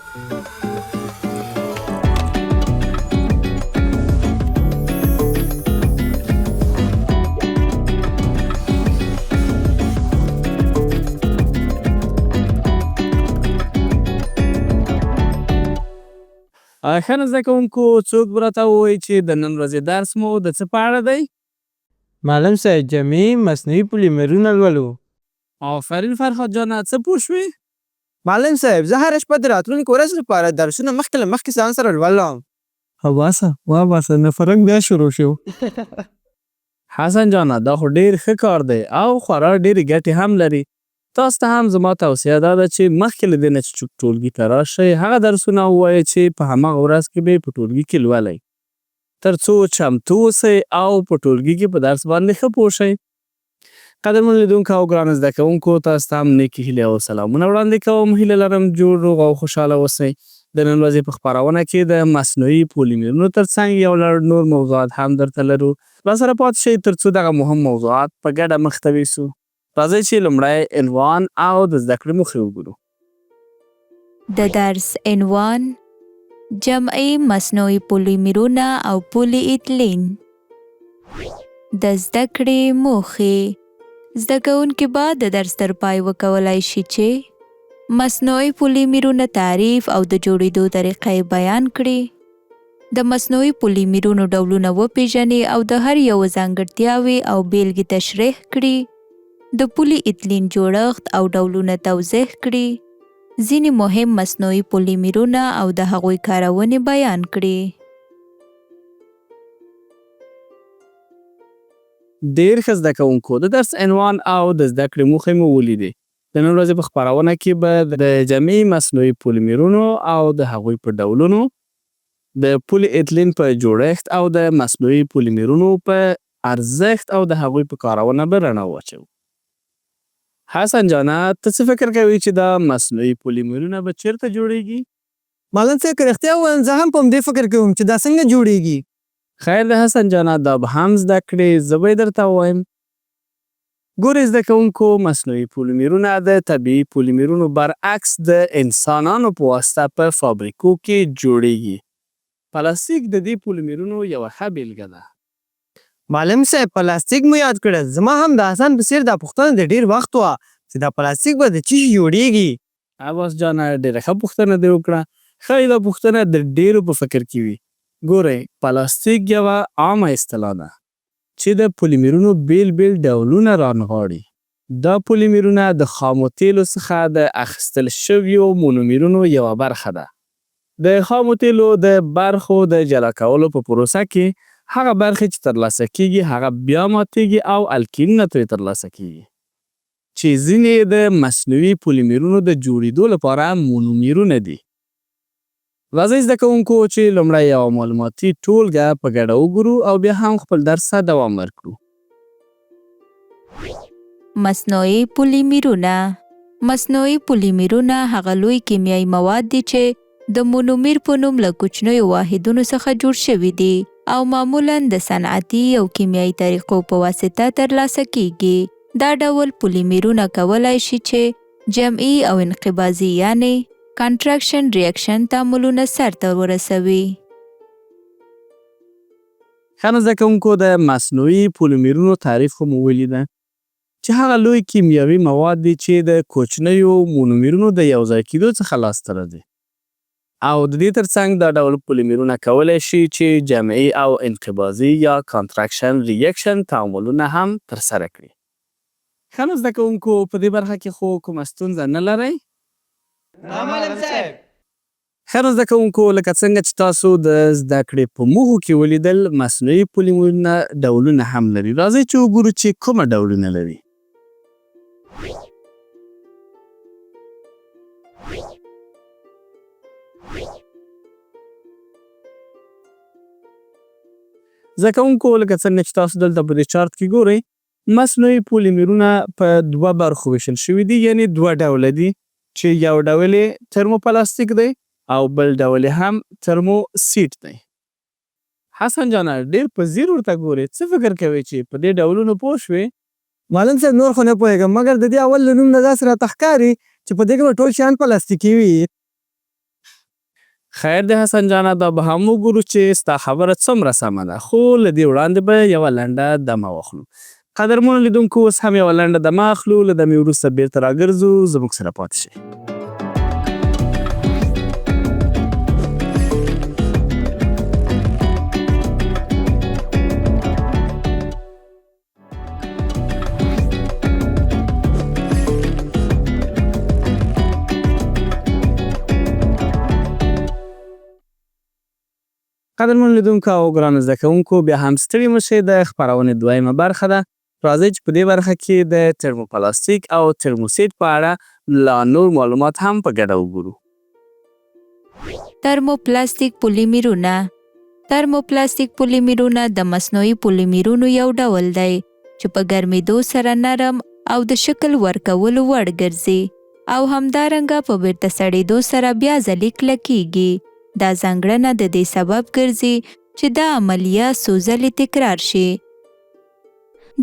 ښه نو زده کوونکو، څوک به راته ووایي چې د نن ورځې درس مو د څه په اړه دی؟ معلم صاحب، جمعي مصنوعي پولیمرونه لولو. آفرین فرهاد جانه، څه پوه شوې؟ معلم صاحب، زه هره شپه د راتلونکې ورځې لپاره درسونه مخکې له مخکې ځان سره لولم. وباسه وباسه، نفرنګ بیا شروع شو. حسن جانه، دا خو ډیر ښه کار دی او خورا ډیرې ګټې هم لري. تاسو ته هم زما توصیه دا ده چې مخکې له دې نه چې ټولګي ته راشئ، هغه درسونه ووایئ چې په هماغه ورځ کې به یې په ټولګي کې لولئ، تر څو چمتو اوسئ او په ټولګي کې په درس باندې ښه پوه شئ. قدرمن لیدونکو او ګرانو زده کوونکو، تاسو ته هم نیکې هیلې او سلامونه وړاندې کوم. هیله لرم جوړ، روغ او خوشحاله اوسئ. د نن ورځې په خپرونه کې د مصنوعي پولیمرونو ترڅنګ یو لړ نور موضوعات هم درته لرو. راسره پاتې شئ تر څو دغه مهم موضوعات په ګډه مخته ویسو. راځئ چې لومړی عنوان او د زده کړې موخې وګورو. د درس عنوان: جمعي مصنوعي پولیمرونه او پولي ایتلین. د زده کړې موخې: زده کوونکي به د درس تر پای وکولای شي چې مصنوعي پولیمرونه تعریف او د جوړېدو طریقه یې بیان کړي، د مصنوعي پولیمرونو ډولونه وپېژني او د هر یوه ځانګړتیاوې او بېلګې تشریح کړي، د پولي ایتلین جوړښت او ډولونه توضیح کړي، ځینې مهم مصنوعي پولیمرونه او د هغوی کارونې بیان کړي. ډېر ښه زده کوونکو، د درس عنوان او د زده کړې موخې مو ولیدې. د نن ورځې په خپرونه کې به د جمعي مصنوعي پولیمرونو او د هغوی په ډولونو، د پولي ایتلین په جوړښت او د مصنوعي پولیمرونو په ارزښت او د هغوی په کارونه به رڼا واچوو. حسن جانه، ته څه فکر کوې چې دا مصنوعي پولیمرونه به چېرته جوړېږي؟ معلم صاحب، که رښتیا ووایم، زه هم په همدې فکر کې وم چې دا څنګه جوړېږي. خیر دی حسن جانه، دا به هم زده کړې، زه به یې درته ووایم. ګورئ زده کوونکو، مصنوعي پولیمرونه د طبیعي پولیمرونو برعکس د انسانانو په واسطه په فابریکو کې جوړېږي. پلاستیک د دې پولیمرونو یوه ښه بېلګه ده. معلم صاحب، پلاستیک مو یاد کړل، زما هم د حسن په څېر دا پوښتنه د ډېر وخت وه چې دا پلاستیک به د څه شي جوړېږي؟ عباس جانه، ډېره ښه پوښتنه دې وکړه. ښایي دا پوښتنه د ډېرو په فکر کې وي. ګورئ، پلاستیک یوه عامه اصطلاح ده چې د پولیمرونو بېل بېل ډولونه رانغاړي. دا پولیمرونه د خامو تېلو څخه د اخیستل شویو مونومیرونو یوه برخه ده. د خامو تېلو د برخو د جلا کولو په پروسه کې هغه برخې چې ترلاسه کېږي هغه بیا ماتېږي او الکینونه ترې ترلاسه کېږي، چې ځینې یې د مصنوعي پولیمرونو د جوړېدو لپاره مونومیرونه دي. راځئ زده کوونکو چې لومړی یوه معلوماتي ټولګه په ګډه وګورو او بیا هم خپل درس ته دوام ورکړو. مصنوعي پولیمرونه: مصنوعي پولیمرونه هغه لوی کیمیاوي مواد دي چې د مونومیر په نوم له کوچنیو واحدونو څخه جوړ شوي دي او معمولاً د صنعتي او کیمیاوي طریقو په واسطه ترلاسه کیږي. دا ډول پولیمرونه کولای شي چې جمعي او انقباضي یعنې کانټرکشن ریاکشن تعاملونه سرته ورسوي. ښه نو زده کوونکو، د مصنوعي پولیمرونو تعریف خو مو ولیده چې هغه لوی کیمیاوي مواد دي چې د کوچنیو مونومیرونو د یو ځای کیدو څخه لاسته راځي، او د دې ترڅنګ دا ډول پولیمرونه کولی شي چې جمعي او انقباضي یا کانټرکشن ریاکشن تعاملونه هم ترسره کړي. ښه نو زده کوونکو، په دې برخه کې خو کومه ستونزه نه لرئ؟ نه معلم صاحب. ښه نو زده کوونکو، لکه څنګه چې تاسو د زده کړې په موخو کې ولیدل، مصنوعي پولیمرونه ډولونه هم لري. راځئ چې وګورو چې کومه ډولونه لري. زده کوونکو، لکه څنګه چې تاسو دلته په دې چارت کې ګورئ، مصنوعي پولیمرونه په دوه برخو ویشل شوي دي، یعنې دوه ډوله دي، چې یو ډول یې ترموپلاستیک دی او بل ډول یې هم ترموسیټ دی. حسن جانه، ډېر په ځیر ورته ګورې، څه فکر کوې چې په دې ډولونو پوه شوې؟ معلم صاحب، نور خو نه پوهېږم، مګر د دې اول له نوم نه داسې راته ښکاري چې په دې کې به ټول شیان پلاستیکي وي. خیر دی حسن جانه، دا به هم وګورو چې ستا خبره څومره سمه ده، خو له دې وړاندې به یوه لنډه دمه واخلو. قدرمنو لیدونکو، اوس هم یوه لنډه دمه اخلو، له دمې وروسته بیرته راګرځو، زموږ سره پاتې شئ. قدرمنو لیدونکو او ګرانو زده کوونکو، بیا هم ستړي مه شئ، د خپرونې دویمه برخه ده. راځئ چې په دې برخه کې د ترموپلاستیک او ترموسیټ په اړه لا نور معلومات هم په ګډه وګورو. ترموپلاستیک پولیمرونه. ترموپلاستیک پولیمرونه د مصنوعي پولیمرونو یو ډول دی چې په ګرمېدو سره نرم او د شکل ورکولو وړ ګرځي او همدارنګه په بیرته سړېدو سره بیا ځلي کلکېږي. دا ځانګړنه د دې سبب ګرځي چې دا عملیه څو ځلې تکرار شي.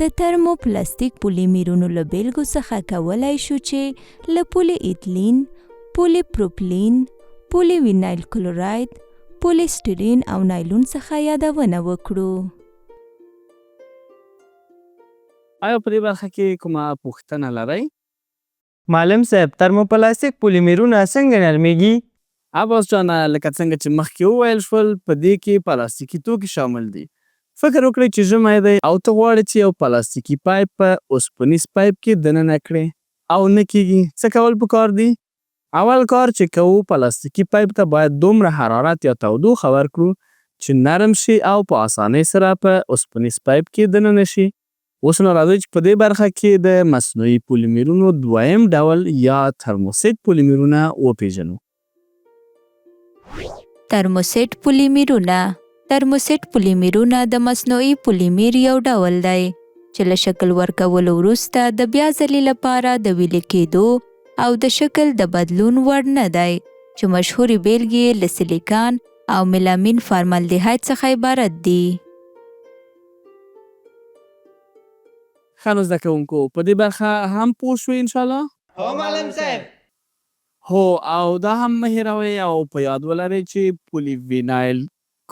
د ترموپلاستیک پولیمرونو له بېلګو څخه کولای شو چې له پولي ایتلین، پولي پروپلین، پولي وینایل کلوراید، پولي سټرین او نایلون څخه یادونه وکړو. آیا په دې برخه کې کومه پوښتنه لرئ؟ معلم صاحب، ترموپلاستیک پولیمرونه څنګه نرمېږي؟ عباس جانه، لکه څنګه چې مخکې وویل شول، په دې کې پلاستیکي توکي شامل دي. فکر وکړئ چې ژمی دی او ته غواړې چې یو پلاستیکي پایپ په اوسپنیز پایپ کې دننه کړې او نه کیږي. څه کول پکار دي؟ اول کار چې کوو، پلاستیکي پایپ ته باید دومره حرارت یا تودوخه ورکړو چې نرم شي او په اسانۍ سره په اوسپنیز پایپ کې دننه شي. اوس نو راځئ چې په دې برخه کې د مصنوعي پولیمرونو دویم ډول یا ترموسیټ پولیمرونه وپیژنو. ترموسیټ پولیمرونه. ترموسیټ پولیمرونه د مصنوعي پولیمر یو ډول دی چې له شکل ورکولو وروسته د بیا ځلي لپاره د ویلي کېدو او د شکل د بدلون وړ نه دی، چې مشهورې بېلګې یې له سیلیکان او میلامین فارمالدیهاید څخه عبارت دي. ښه نو زده کوونکو، په دې برخه هم پوه شوئ انشاءالله؟ هو معلم صاحب. هو، او دا هم مه هېروئ او په یاد ولرئ چې پولي وینایل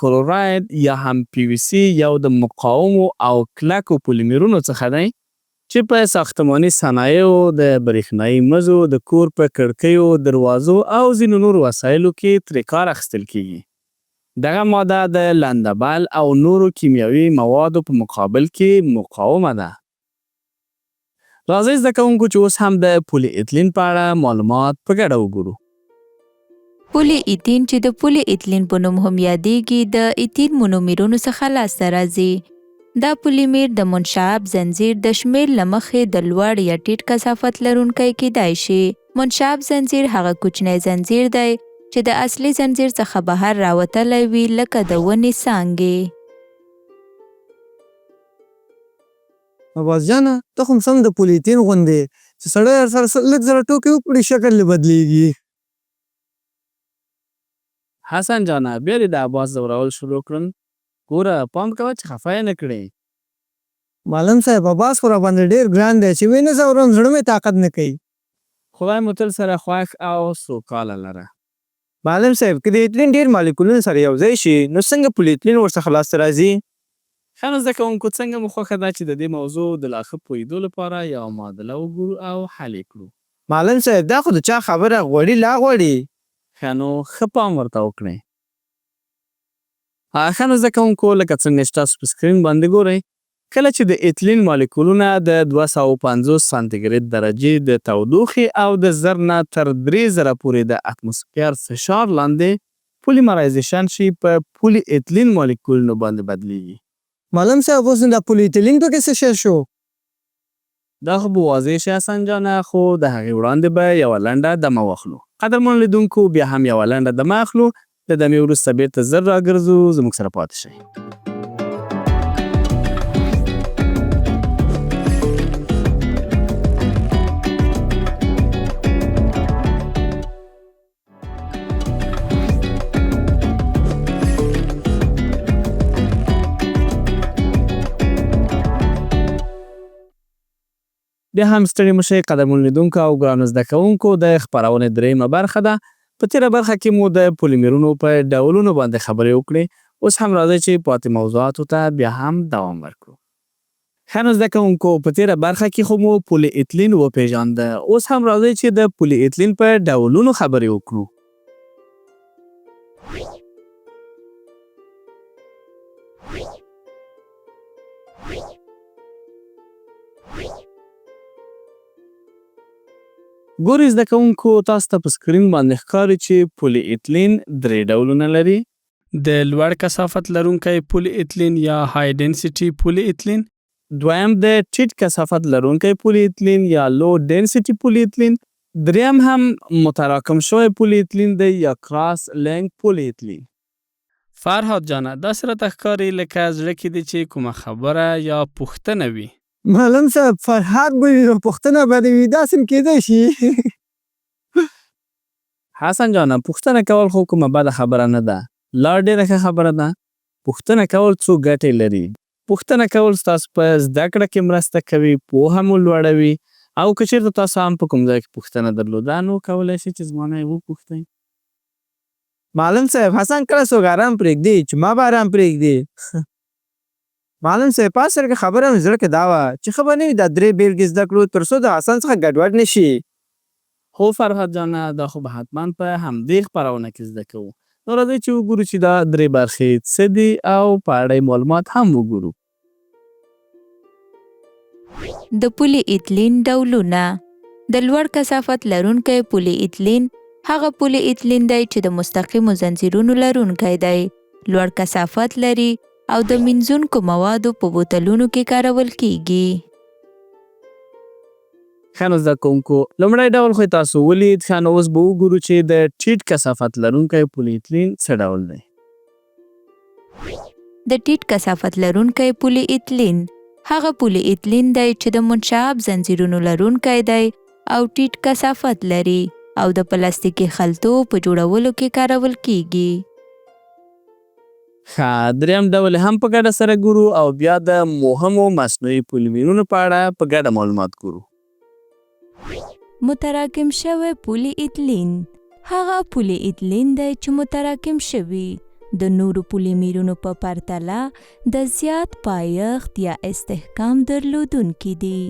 کلوراید یا هم پي وي سي یو د مقاومو او کلکو پولیمرونو څخه دی چې په ساختماني صنایعو، د برېښنايي مزو، د کور په کړکیو، دروازو او ځینو نورو وسایلو کې ترې کار اخیستل کېږي. دغه ماده د لندبل او نورو کیمیاوي موادو په مقابل کې مقاومه ده. راځئ زده کوونکو چې اوس هم د پولي ایتلین په اړه معلومات په ګډه وګورو. پولي ایتین چې د پولي ایتلین په نوم هم یادېږي، د ایتین مونومیرونو څخه لاسته راځي. دا پولیمیر د منشعب زنځیر د شمېر له مخې د لوړ یا ټیټ کثافت لرونکی کیدای شي. منشعب ځنځیر هغه کوچنی ځنځیر دی چې د اصلي ځنځیر څخه بهر راوتلی وي، لکه د ونې څانګې. عباس جانه، ته خو سم د پولیتین غوندې چې سړی ورسره لږ زره ټوکې وکړي شکل یې بدلېږي. حسن جانه، بیا دې د عباس ځورول شروع کړل، ګوره پام کوه چې خفه یې نه کړې. معلم صاحب، عباس خو راباندې ډېر ګران دی، چې ویې نه ځوروم زړه مې طاقت نه کوي. خدای مو تل سره خوښ او سوکاله لره. معلم صاحب، که د ایتلین ډېر مالیکولونه سره یو ځای شي، نو څنګه پولي ایتلین ورڅخه لاسته راځي؟ ښه نو زده کوونکو، څنګه مو خوښه ده چې د دې موضوع د لا ښه پوهېدو لپاره یوه معادله وګورو او حل یې کړو؟ معلم صاحب، دا خو د چا خبره غوړي لا غوړي. ښه نو ښه پام ورته وکړئ. ښه نو زده کوونکو، لکه څنګه چې تاسو په سکرین باندې ګورئ، کله چې د ایتلین مالیکولونه د 250 سانتي ګرید درجې د تودوخې او د 1000 نه تر 3000 پورې د اتموسفیر فشار لاندې پولیمرایزیشن شي، په پولي ایتلین مالیکولونو باندې بدلیږي. معلم صاحب، اوس نو دا پولي ایتلین پکې څه شی شو؟ دا خو به واضح شي حسن جانه، خو د هغې وړاندې به یوه لنډه دمه واخلو. قدرمنو لیدونکو، بیا هم یوه لنډه دمه اخلو، له دمې وروسته بیرته زر راګرځو، زموږ سره پاتې شئ. بیا هم ستړي مه شئ قدرمنو لیدونکو او ګرانو زده کوونکو، د خپرونې درېیمه برخه ده. په تېره برخه کې مو د پولیمرونو په ډولونو باندې خبرې وکړې، اوس هم راځئ چې پاتې موضوعاتو ته بیا هم دوام ورکړو. ښه نو زده کوونکو، په تېره برخه کې خو مو پولي ایتلین وپېژانده، اوس هم راځئ چې د پولي ایتلین په ډولونو خبرې وکړو. ګورئ زده کوونکو، تاسو ته په سکرین باندې ښکاري چې پولي ایتلین درې ډولونه لري. د لوړ کثافت لرونکی پولي ایتلین یا های ډنسیټي پولي ایتلین. دویم د ټیټ کثافت لرونکی پولي ایتلین یا لو ډنسیټي پولي ایتلین. دریم هم متراکم شوی پولي ایتلین دی یا کراس لینک پولي ایتلین. فرهاد جانه، داسې راته ښکاري لکه زړه کې دې چې کومه خبره یا پوښتنه وي. معلم صاحب، فرهاد به وي نو پوښتنه به دې وي، داسې هم کېدای شي. حسن جانه، پوښتنه کول خو کومه بده خبره نه ده، لا ډېره ښه خبره ده. پوښتنه کول څو ګټې لري. پوښتنه کول ستاسو په زده کړه کې مرسته کوي، پوهه مو لوړوي، او که چېرته تاسو هم په کوم ځای کې پوښتنه درلوده نو کولای شئ چې زما نه یې وپوښتئ. معلم صاحب، حسن کله څوک ارام پرېږدي چې ما به ارام پرېږدي؟ معلم صاحب، په اصل کې خبره مې زړه کې دا وه چې ښه به نه وي دا درې بېلګې زده کړو تر څو د حسن څخه ګډوډ نه شي. هو فرهاد جانه، دا خو به حتما په همدې خپرونه کې زده کوو. نو راځئ چې وګورو چې دا درې برخې څه دي او په اړه یې معلومات هم وګورو. د پولي ایتلین ډولونه. د لوړ کثافت لرونکی پولي ایتلین هغه پولي ایتلین دی چې د مستقیمو زنځیرونو لرونکی دی، لوړ کثافت لري او د مینځونکو موادو په بوتلونو کې کارول کیږي. ښه نو زده کوونکو، لومړی ډول خو یې تاسو ولید. ښه نو اوس به وګورو چې د ټیټ کثافت لرونکی پولي ایتلین څه ډول دی. د ټیټ کثافت لرونکی پولي ایتلین هغه پولي ایتلین دی چې د منشعب زنځیرونو لرونکی دی او ټیټ کثافت لري او د پلاستیکي خلطو په جوړولو کې کارول کیږي. ښه، دریم ډول هم په ګډه سره ګورو او بیا د مهمو مصنوعي پولیمرونو په اړه په ګډه معلومات ګورو. متراکم شوی پولي ایتلین هغه پولي ایتلین دی چې متراکم شوي، د نورو پولیمرونو په پرتله د زیات پایښت یا استحکام درلودونکي دي.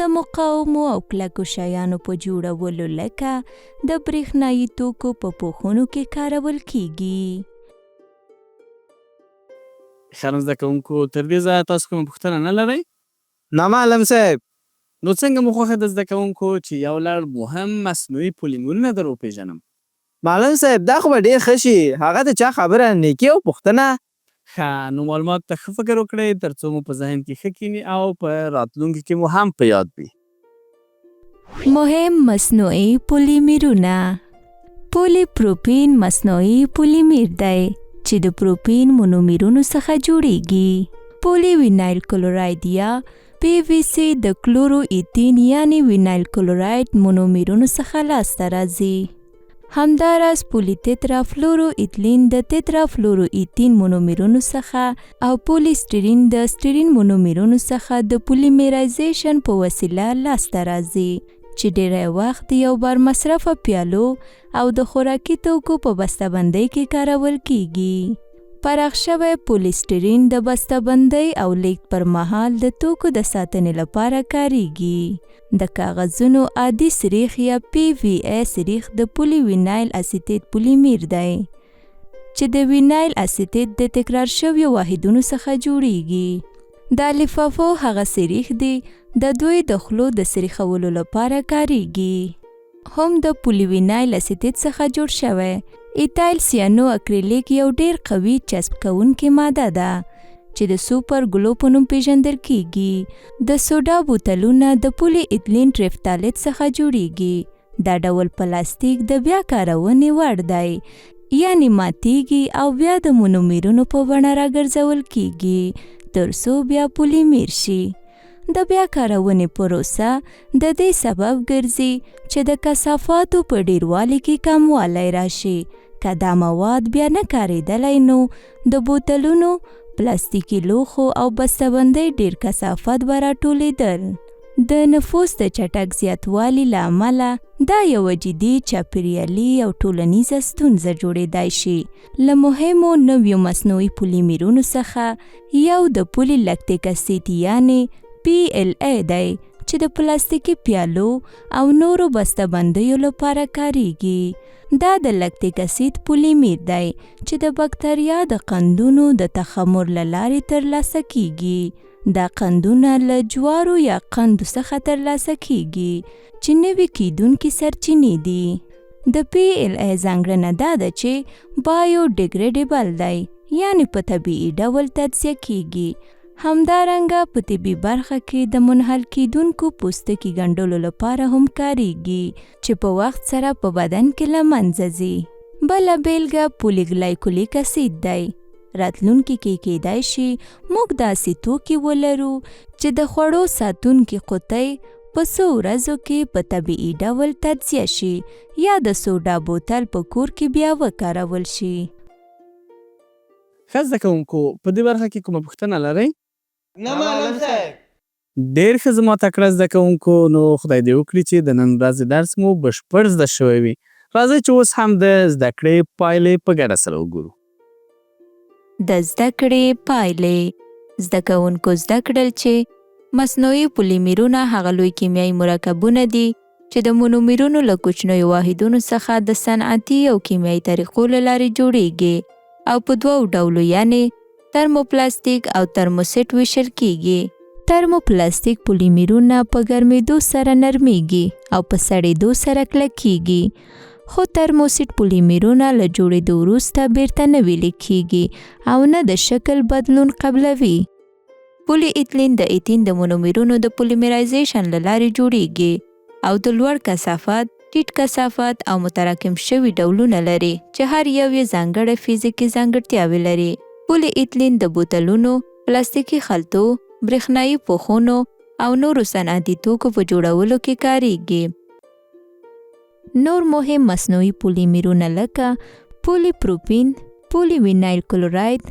د مقاومو او کلکو شیانو په جوړولو لکه د برېښنايي توکو په پوښونو کې کارول کیږي. ښه نو زده کوونکو، تر دې ځایه تاسو کومه پوښتنه نه لرئ؟ نه معلم صاحب. نو څنګه مو خوښه ده زده کوونکو چې یو لړ مهم مصنوعي پولیمرونه در وپېژنم؟ معلم صاحب، دا خو به ډېر ښه شي، هغه د چا خبره، نیکي او پوښتنه. ښه نو معلوماتو ته ښه فکر وکړئ تر څو مو په ذهن کې ښه کیني او په راتلونکي کې مو هم په یاد وي. مهم مصنوعي پولیمرونه. پولي پروپین مصنوعي پولیمر دی چې د پروپین مونومرونو څخه جوړیږي. پولي وینایل کلوراید یا پی وي سي د کلورو ایتین یعنی وینایل کلوراید مونومرونو څخه لاسته راځي. همداراز پولي تترا فلورو ایتلین د تترا فلورو ایتین مونومرونو څخه او پولي سټرین د سټرین مونومرونو څخه د پولیمرایزیشن په وسیله لاسته راځي چې ډیری وخت د یو بار مصرفه پیالو او د خوراکي توکو په بسته بندۍ کې کارول کیږي. پراخ شوی پولیسټرین د بسته بندۍ او لیږد پر مهال د توکو د ساتنې لپاره کاریږي. د کاغذونو عادي سریښ یا پي وي ای سریښ د پولي وینایل اسیتیت پولیمیر دی چې د وینایل اسیتیت د تکرار شویو واحدونو څخه جوړیږي. د لفافو هغه سریښ دي د دوی د خولو د سریښولو لپاره کاریږي. هم د پولي وینایل اسیتیت څخه جوړ شوی. ایتایل سیانو اکریلیک یو ډیر قوي چسب کوونکې ماده ده چې د سوپر ګلو په نوم پیژندل کیږي. د سوډا بوتلونه د پولي ایتلین ټریفتالیت څخه جوړیږي. دا ډول پلاستیک د بیا کارونې وړ دی، یعنی ماتیږي او بیا د مونومیرونو په بڼه راګرځول کیږي تر څو بیا پولیمیر شي. د بیا کارونې پروسه د دې سبب ګرځي چې د کثافاتو په ډیروالي کې کموالی راشي. که دا مواد بیا نه کارېدلی نو د بوتلونو، پلاستیکي لوښو او بسته بندۍ ډیر کثافت به راټولېدل. د نفوس د چټک زیاتوالي له امله دا یوه جدي چاپیریالي او ټولنیزه ستونزه جوړېدای شي. له مهمو نویو مصنوعي پولیمیرونو څخه یو د پولي لکتیک اسید یعنې PLA دی چې د پلاستیکي پیالو او نورو بسته بندیو لپاره کاریږي. دا د لکتیک اسید پولیمیر دی چې د بکتریا د قندونو د تخمر له لارې ترلاسه کیږي. دا قندونه له جوارو یا قندو څخه ترلاسه کیږي چې نوي کیدونکي سرچینې دي. د پي ایل ای ځانګړنه دا ده چې بایو ډیګریډیبل دی، یعنې په طبیعي ډول تجزیه کیږي. همدارنګه په طبي برخه کې د منحل کیدونکو پوستکي ګنډلو لپاره هم کاریږي چې په وخت سره په بدن کې له منځه ځي. بله بیلګه پولیګلایکولیک اسید دی. راتلونکي کې کیدای شي موږ داسې توکي ولرو چې د خوړو ساتونکي قوطۍ په څو ورځو کې په طبیعي ډول تجزیه شي یا د سوډا بوتل په کور کې بیا وکارول شي. ښه زده کوونکو په دې برخه کې کومه پوښتنه لرئ؟ نه معلم صاحب. ډېر ښه زما تکړه زده کوونکو، نو خدای دې وکړي چې د نن ورځې درس مو بشپړ زده شوی وي. راځئ چې اوس هم د زده کړې پایلې په ګډه سره وګورو. د زده کړې پایلې: زده کوونکو زده کړل چې مصنوعي پولیمیرونه هغه لوی کیمیاوي مرکبونه دي چې د مونومیرونو له کوچنیو واحدونو څخه د صنعتي او کیمیاوي طریقو له لارې جوړیږي او په دوو ډولو یعنې ترموپلاستیک او ترموسیټ ویشل کیږي. ترموپلاستیک پولیمیرونه په ګرمېدو سره نرمېږي او په سړېدو سره کلکېږي، خو ترموسیټ پولیمیرونه له جوړېدو وروسته بېرته نه ویلي کېږي او نه د شکل بدلون قبلوي. پولي ایتلین د ایتین د مونومیرونو د پولیمرایزیشن له لارې جوړېږي او د لوړ کثافت، ټیټ کثافت او متراکم شوي ډولونه لري چې هر یو یې ځانګړې فزیکي ځانګړتیاوې لري. پولي ایتلین د بوتلونو، پلاستیکي خلطو، برېښنايي پوښونو او نورو صنعتي توکو په جوړولو کې کارېږي. نور مهم مصنوعي پولیمیرونه لکه پولي پروپین، پولي وینایل کلوراید،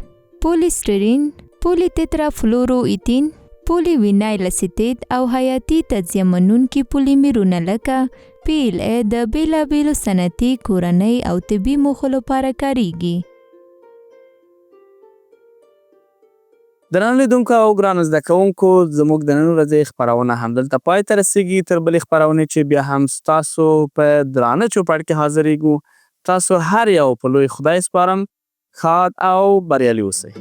پولي سټرین، پولي تترافلورو ایتین، پولي وینایل اسیتیت او حیاتي تجزیه منونکي پولیمیرونه لکه پي ایل ای د بېلابېلو صنعتي، کورنۍ او طبي موخو لپاره کارېږي. درنو لیدونکو او ګرانو زده کوونکو، زموږ د نن ورځې خپرونه همدلته پای ته رسیږي. تر بلې خپرونې چې بیا هم ستاسو په درانه چوپړ کې حاضرېږو، تاسو هر یو په لوی خدای سپارم. ښاد او بریالي اوسئ.